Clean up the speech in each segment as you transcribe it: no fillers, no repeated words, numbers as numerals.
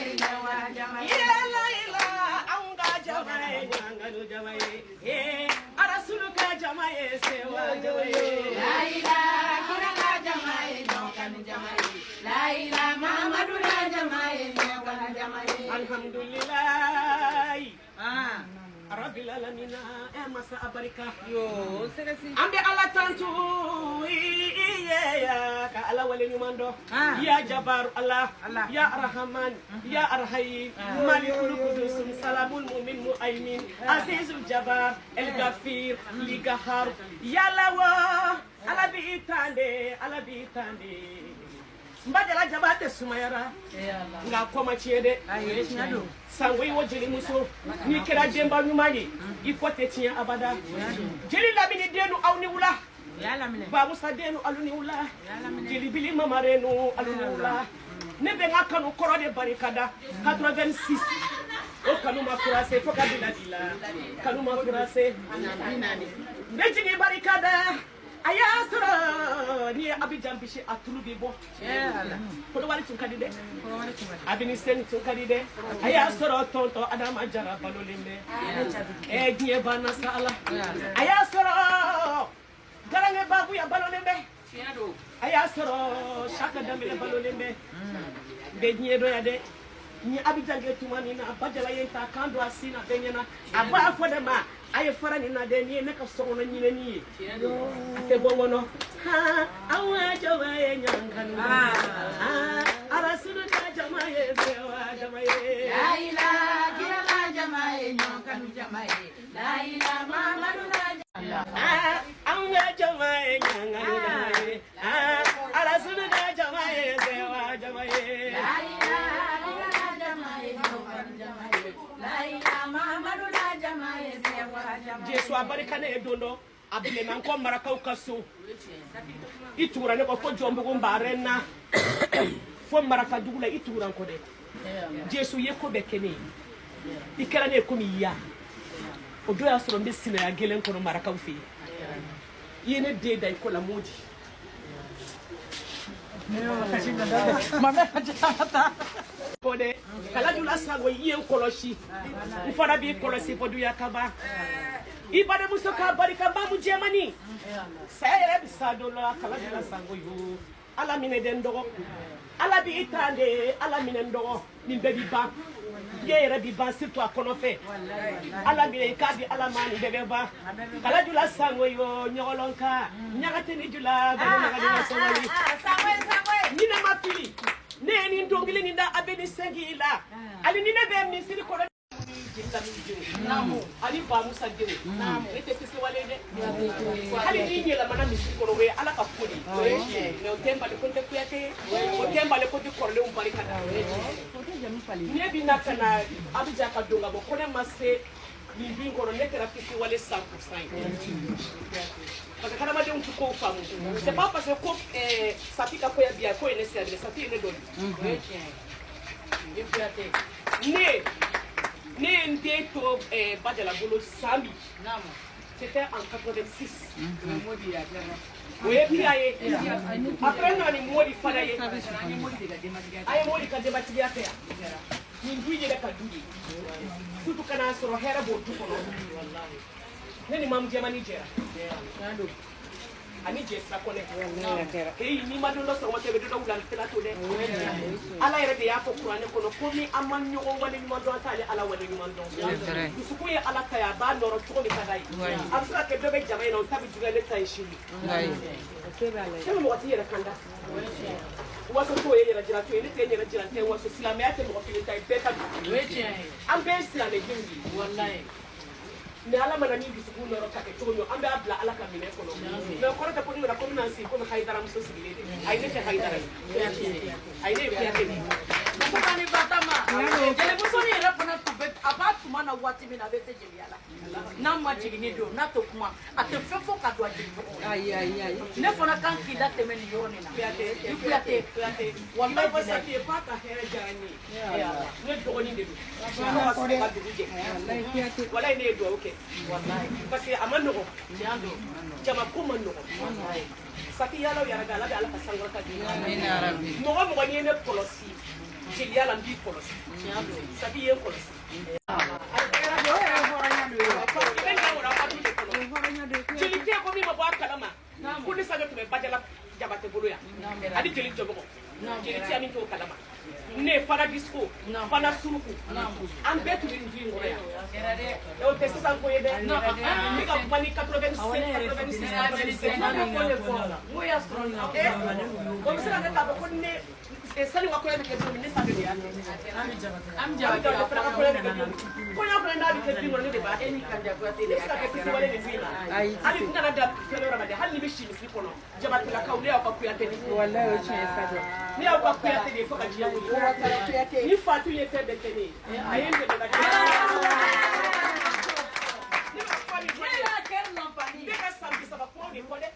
ye sewa jama ye. Yala ila anw ka jama ye ɲanganu jama ye, Arasulu ka jama ye sewa jama ye. Laila kira ka jama ye ɲɔgɔn jama ye. Laila Mamadu la jama ye sewa jama ye. Alhamdulilayi Rabbil alamina, e masa abarika. Yo, sɛgɛsi. An bɛ Ala tantu ya ka Ala wale ɲuman dɔn. Ya jabaru Ala, ya Arhaman, ya Arhayim, Malikul Qudus, Salamul Mumin Muaymin, Azizul Jabar, El Gafir, Ligahar, ya Lawa, Ala b'i tande, Ala b'i tande. N Bajala Jabate sumayara nka kɔ ma tiɲɛ dɛ. Sango i wo jelimuso, n'i kɛra denba ɲuman ye, i kɔ tɛ tiɲɛ abada. Jeli Lamini den aw ni wula, Bamusa den alu ni wula, jelibili mamarenu alu ni wula. Ne bɛ n ka kanu kɔrɔ de barikada. 86 o kanu ma furase fo ka bila bi la, kanu ma furase. N bɛ jigin barikada. A y'a sɔrɔ n'i ye Abidjan bisi, a tulu bɛ bɔ. Kodowari tun ka di dɛ, Abini Seni tun ka di dɛ. A y'a sɔrɔ tɔntɔn Adama Jara balolen bɛ. Ɛ diɲɛ banna sa Ala. A y'a sɔrɔ Garange Babuya balolen bɛ. A y'a sɔrɔ Saka Danbele balolen bɛ. N bɛ diɲɛ dɔn yan dɛ. Ni Abidjan kɛ tuma min na, Bajala ye ta kan don a sin na bɛɛ ɲɛna. A b'a fɔ de ma, a ye fara nin na dɛ, nin ye ne ka sokɔnɔ ɲinɛni ye, a tɛ bɔ n kɔnɔ. Anw ka jama ye ɲankanu, Arasulu ka jama ye sewa jama ye. Laila kira ka jama ye ɲɔgɔn jama ye. Laila Mamadu la. Anw ka jama ye ɲankanu jama ye, Arasulu ka jama ye sewa jama ye. Laila kira ka jama ye ɲɔgɔn jama ye. Laila Mamadu la jama ye sewa jama ye. Jesu a barika ne ye don dɔ a bilenna n kɔ marakaw ka so. I tugura ne kɔ fo Jɔnbugu nbaarɛ na, fo marakadugu la, i tugura n kɔ dɛ. Jesu ye ko bɛɛ kɛ ne ye, i kɛra ne ye komi ya. O don y'a sɔrɔ n bɛ sinaya gɛlɛn kɔnɔ marakaw fɛ yen. I ye ne den da i kɔ la modi. Kɔ dɛ Kalajula Sango, i ye n kɔlɔsi, n fana b'i kɔlɔsi fɔ duya kaba. I badenmuso ka barika mamu jɛmani saya yɛrɛ bɛ sa dɔ la. Kalajula Sango yo, Ala minɛ dɛ n dɔgɔ, Ala b'i tan de, Ala minɛ n dɔgɔ. Nin bɛɛ bi ban, diɲɛ yɛrɛ bi ban, surtout a kɔnɔfɛn. Ala minɛ i k'a di Ala ma, nin bɛɛ bɛ ban. Kalajula Sango yo, ɲɔgɔlɔn ka ɲagate ni jula bɛɛ ɲagate na sabali. Ni ne ma fili, ne ye nin dɔnkili nin da a bɛ nin sɛnki la. Hali ni ne bɛ misiri kɔnɔ, jeli Lamini denw ani Bamusa denw, ne tɛ fisiwale dɛ. Hali n'i yɛlɛmana misiri kɔnɔ, o ye Ala ka ko de ye. Mais o tɛ n bali ko n tɛ Kuyate ye, o tɛ n bali ko n tɛ kɔrɔlenw barika da. Ne bɛ na ka na Abidjan ka don ka bɔ ko ne ma se nin du in kɔnɔ, ne kɛra fisiwale 100% ye. Parce que hadamadenw tɛ kow faamu. C'est pas parce que ko Safi ka koya bi yan ko ye ne sira minɛ. Safi ye ne dɔ de. Ne ye n den to Bajala bolo san bi, c'était en 86. O ye Piya ye. Après n nana ni Modi fana ye. A ye Modi ka denbatigiya kɛ yan. Nin du in yɛrɛ ka du de ye, surtout ka n'a sɔrɔ hɛrɛ b'o du kɔnɔ. Ne ni mamu jɛmani jɛra ani jɛ sira kɔnɛ. Eyi, n'i ma don dɔ sɔrɔ, i bɛ don dɔ wula fɛla to dɛ. Ala yɛrɛ de y'a fɔ kuranɛ kɔnɔ ko ni an ma ɲɔgɔn wale ɲuman dɔn, an t'ale Ala wale ɲuman dɔn. Dusukun ye Ala ta ye, a b'a nɔrɔ cogo min ka d'a ye. A bɛ se ka kɛ dɔ bɛ jama in na, o ta bɛ juguya ne ta ye sini. Fɛn min mɔgɔ t'i yɛrɛ kan da, waso t'o ye, yɛrɛ jira t'o ye. Ne tɛ n yɛrɛ jira, n tɛ waso. Silamɛya tɛ mɔgɔ kelen ta ye, bɛɛ ta don. An bɛɛ ye silamɛdenw de ye. Mais Ala mana ni dusukun nɔrɔ ka kɛ cogo min, an b'a bila Ala ka minɛ kɔnɔ. Mais o kɔrɔ tɛ ko ne nana ko n bɛna n sigi komi Hayidara muso sigilen dɛ. Ayi, ne tɛ Hayidara ye. Ayi, ne ye Kuyate de ye. Muso Batama, jelimuso ni yɛrɛ fana tun bɛ a b'a tuma na waati min na, a bɛ se jeliya la. N'a ma jigin ni don n'a tɛ kuma, a tɛ fɛn fɔ ka don a jeli ɲɔgɔn. Ne fana kan k'i latɛmɛ nin yɔrɔ nin na. Kuyate. I Kuyate. Kuyate. Walayi. Walayi Safi ye ba ka hɛrɛ diyara n ye. Ne dɔgɔnin de don. Ala ka dugu jɛ. Walayi, ne ye dugawu kɛ. Parce que a ma nɔgɔn. Jama ko ma nɔgɔn. Safi yala yɛrɛ Ala bɛ Ala ka sankɔrɔta di. Mɔgɔ mɔgɔ n'i ye ne kɔlɔsi. Jeliya la n b'i kɔlɔsi. Sabi i ye n kɔlɔsi. I bɛ ɲa o la aw ka du de kɔnɔ. Jeli tɛ ko min ma bɔ a kalama. Ko ne Sadio tun bɛ Bajala Jabate bolo yan. Ani jeli jɔbɔgɔ. Jeli tɛ min t'o kalama. Ne Fana Disco, Fana Suruku, an bɛɛ tun bɛ nin du in kɔnɔ yan. O tɛ sisan ko ye dɛ. Ne ka kuma ni 85, 86, 87. O bɛ se ka kɛ k'a fɔ ko ne sani ka kɔɲɔ bɛ kɛ don min ne Sadio de y'a kɛ. An bɛ fana ka kɔɲɔ bɛ kɛ don min. Kɔɲɔ fana n'a bɛ kɛ du kɔnɔ ne de b'a kɛ. Ne bɛ se ka kɛ fitiwale de du in na. Hali n nana da fɛn wɛrɛ ma dɛ, hali ni bɛ si misiri kɔnɔ, Jabatelakaw ne y'aw ka Kuyate de ye. Ne y'aw ka Kuyate de ye fo ka diɲɛ wuli. Ni Fatu ye fɛn bɛɛ kɛ ne ye, a ye n dɛmɛ ka diɲɛ. Ne bɛ kuma min fɔ ne ye, ne ka san 30 kumaw de fɔ dɛ.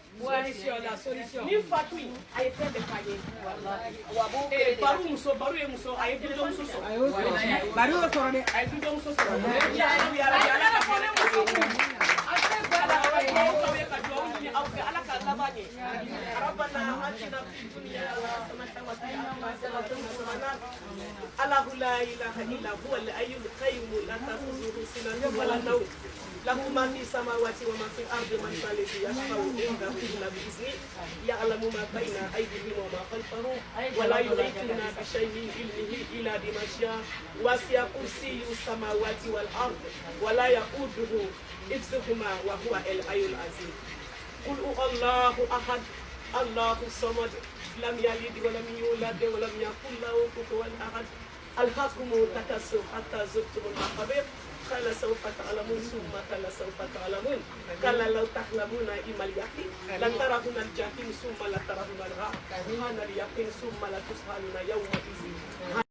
Ni Fatu in, a ye fɛn bɛɛ k'an ye. Baru muso, Baru ye muso, a ye dujɔmuso sɔrɔ. Bari y'o sɔrɔ dɛ. A ye dujɔmuso sɔrɔ. Yarabi, Ala ka hɛrɛ k'aw ye. Ala ka duwawu k'aw ye, ka duwawu ɲini aw fɛ, Ala k'a laban ɲɛ. Rabbana atina fid dunya hasanatan wa fil akhirati hasanatan wa qina adhaban. Allahu la ilaha illa huwa al-hayyul qayyum la ta'khudhuhu sinatun wa la nawm. Lahu ma fi samawati wa ma fi al-ardi man dhal ladhi yashfa'u 'indahu illa bi-idhnihi ya'lamu ma bayna aydihim wa ma khalfahum wa la yuhituna bi shay'in min 'ilmihi illa bima sha'a wasi'a kursiyyuhu samawati wal ard wa la ya'uduhu hifdhuhuma wa huwa al-'aliyyul 'azim. Qul huwa Allahu ahad Allahu samad lam yalid wa lam yulad wa lam yakul lahu kufuwan ahad. Alhaakumu takasur hatta zurtumul maqabir. Kala sawfa ta'lamun summa kala sawfa ta'lamun. Kala law ta'lamuna ilmal yaqin la tarawunna al-jahim summa la tarawunna al-ghar. Hana al-yaqin summa la tus'aluna yawma idhin.